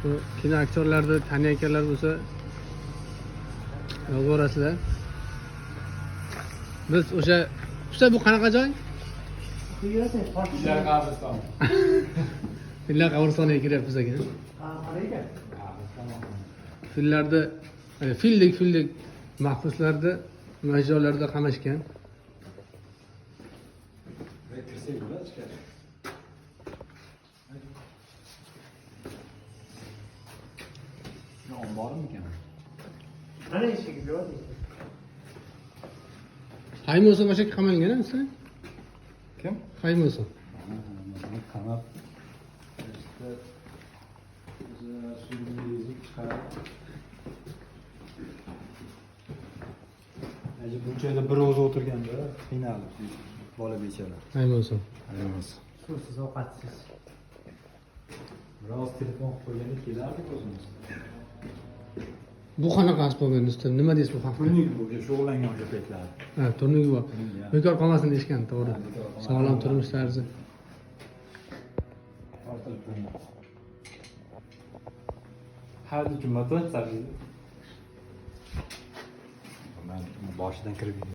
Bu kino aktyorlarni taniyotganlar bo'lsa yozib. Biz o'sha usta, bu qanaqa joy? Fillar qabristoni. Fillar qabristoniga kiryapmiz ekan. Fillarda fildek fildek mahbuslarni mana shu joylarda qamashgan. Kirsak bo'ladi ichkari. Ombormikan? Mana eshigi yo'q. Haymusa mana shu yerga qamalgan a usta? Kim? Haymusa. Qamab işte o'zi suvni yezib chiqarib. Aji bu joyda bir o'zi o'tirganda qiynalib bola bechara. Haymusa. Ayamaz. Suvsiz, ovqatsiz. Biroz telefon qilib qo'yganda kelardik o'zimiz. Bu qanaqa asbob endi usta? Nima deysiz bu haqda? Turnik bu shug'ullangan o'sha paytlar. Ha, turniki bor. Turnik. Bekor qolmasin deyishgan, to'g'ri. Ha, bekor qolmasin. Sog'lom turmush tarzi. Tortilib turnik. Har juma to'rt. Man boshidan kirib